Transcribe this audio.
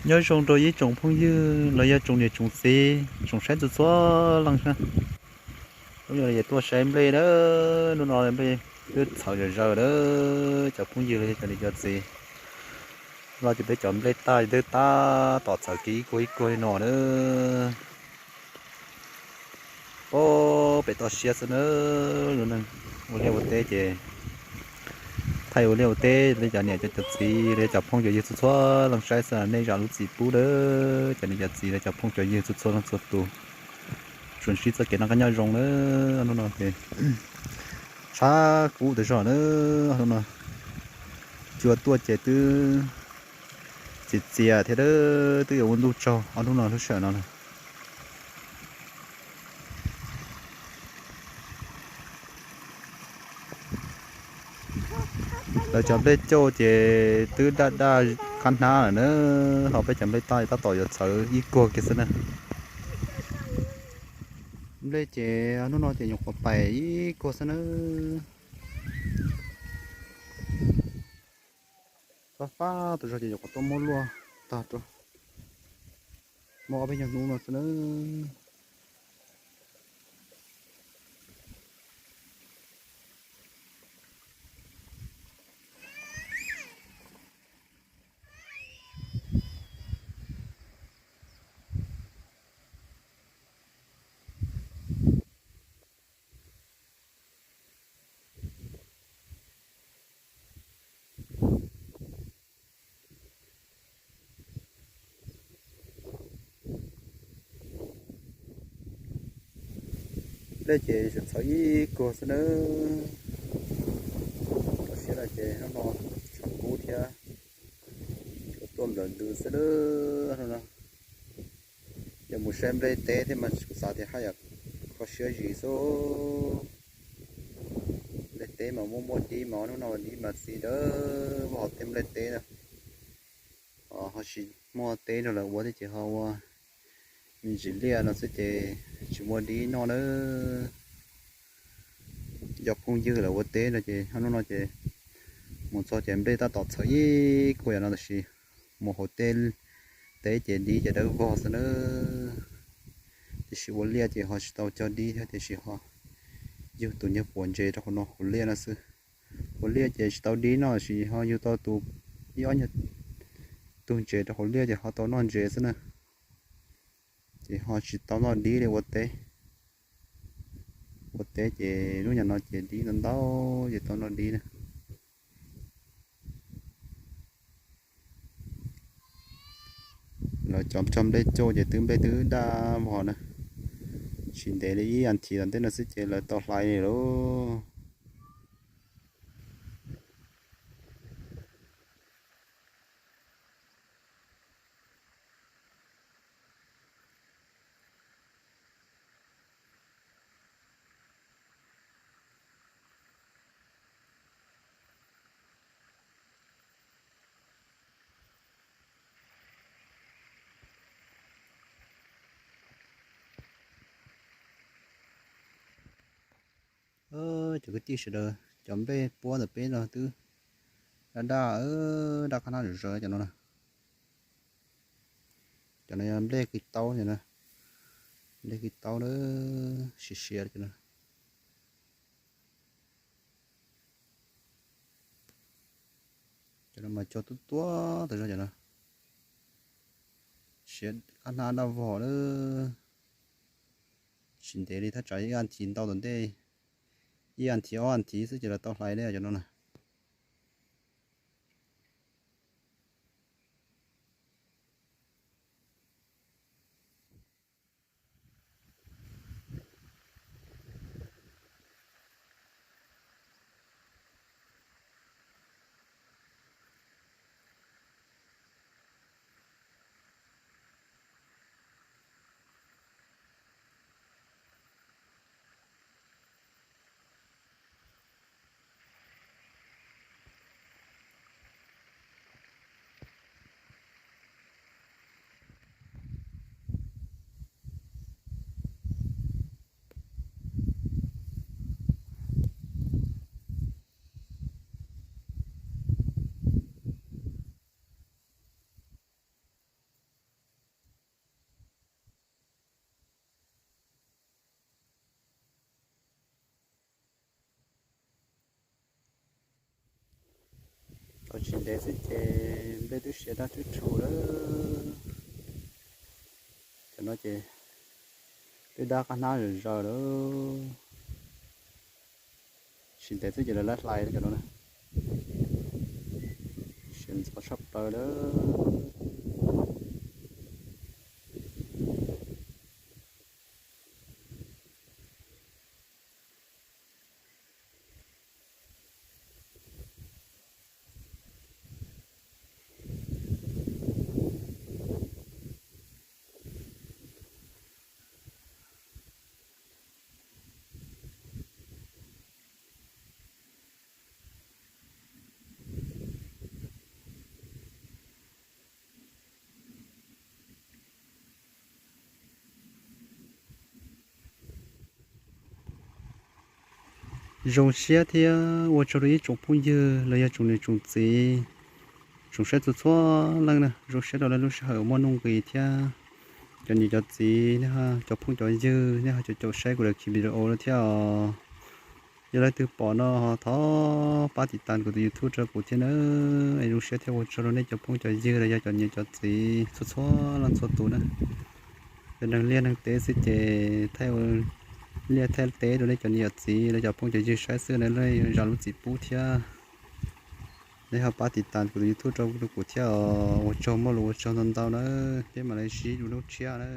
Nyob zoo rau ib tsoom phooj ywg los yog tsoom niam tsoom txiv tsoom saib txhua txhua leej na. Hnub no tuaj saib nplej na, hnub no nplej twb txhawv zom zaws na, cov phooj ywg los yog cov niam cov txiv. Los ces peb cov nplej taj twb tab tom txhawv kiag ib kuag ib kuag li no na. Pem toj siab xwb na, lub neej ua liaj ua teb ces thaij ua liaj ua teb rau cov niam cov txiv los yog cov phooj cov ywg txhua txhua leej saib xwb, nej zam lub txim pub na, cov niam cov txiv los cov phooj cov ywg txhua txhua leej txhua tus. Tsuas ntsib txoj kev noj qab nyob zoo na, hnub no ces tshav kub tas zog na, hnub no cua tuaj ces twb txias txias thiab, twb yuav ua ntuj tsaug ob hnub no lub sij hawm no na. Lawv cov nplej cauj ces twb daj daj qab hnab lawm na, ho peb cov nplej taj tab tom yuav txhawv ib kuag kiag xwb na. Nplej ces hnub no ces nyuam qhuav pais ib kuag xwb na. Fab fab tus zog ces nyuam qhuav tuaj muab luaj tag rau, muaj ob peb nyuag hnub no xwb na. Nplej ces txhawv ib kuag xwb nawb. Toj siab no ces hnub no tshav kub thiab, tuaj nplawm ntws xwb nawb. Hnub no yog mus saib nplej teb thiab mas kuv xav tias haj yam kho siab zis xwb. Nplej teb mas muaj muaj dib mas hnub no dib mas txi dawb vog tej nplej teb na. Ho tsis muaj teb rau lawv ua thiab ces ho ua me ntsis liaj no xwb ces tsis muaj dib noj nawb. Cov phooj ywg lawv ua teb no ces hnub no ces mus txog ces nplej tab tom txhawv ib kuag yam no tab sis mus hauv tej teb ces dib ces dawb vog xwb nawb. Tiam sis ua liaj ces ho tsis tau cog dib thiab tiam sis ho yug tus nyuag puav ntses rau hauv no hauv liaj no xwb. Hauv liaj ces tsis tau dib noj tab sis ho yug tau tus ib ob nyuag tug ntses rau hauv liaj ces ho tau noj ntses xwb na. Ces ho tsis tau noj dib li ua teb. Ua teb ces lub nyam no ces dib ntau ntau ces tau noj dib na. Lawv cov cog nplej cauj ces twb nplej twb daj vog na. Tsis ntev li ib as thiv tom ntej no xwb ces lawv tau hlais li lauj. Cov kwv tij sawv daws, cov nplej puab ntawm peb no twb daj daj, daj qab hnab zom zaws cov no na. Cov no yog nplej kis taub, nplej kis taub na, siav siav cov no. Cov no mas cog tuab tuab tas zog cov no. Siav qab hnab daj vog lawm. Tsis ntev li thaj tsam ib as thiv ntau tom ntej, ib as thiv ob as thiv xwb ces lawv tau hlais li cov no na. Tau tsis ntev xwb ces nplej twb siav dab twb rhu lawm. Cov no ces twb dab qab hnab zom zaws lawm. Tsis ntev xwb ces lawv lab hlais cov no na. Siav ntxov tshaj plaws lawm. Zoo siab thiab ua tsaug rau ib tsoom phooj ywg los yog tsoom niam tsoom txiv, tsoom saib txhua txhua leej na. Zoo siab rau lawv lub sij hawm muaj nuj nqis thiab. Cov niam cov txiv, nej cov phooj cov ywg, nej ho caum caum saib kuv daim video no thiab os. Yog leej twg pom no ho thov pab tiv tas kuv tus YouTube rau kuv thiab na. Es zoo siab thiab ua tsaug rau nej cov phooj cov ywg los yog cov niam cov txiv txhua txhua leej txhua tus na. Yog neeg liaj neeg teb xwb ces thaij liaj thaij teb rau nej cov niam cov txiv los cov phooj cov ywg saib xwb na, nej zam lub txim pub thiab. Nej ho pab tiv tas kuv tus YouTube rau kuv thiab os. Ua tsaug, muaj lus ua tsaug ntau ntau na. Peb mam li sib ntsib lub tshiab na.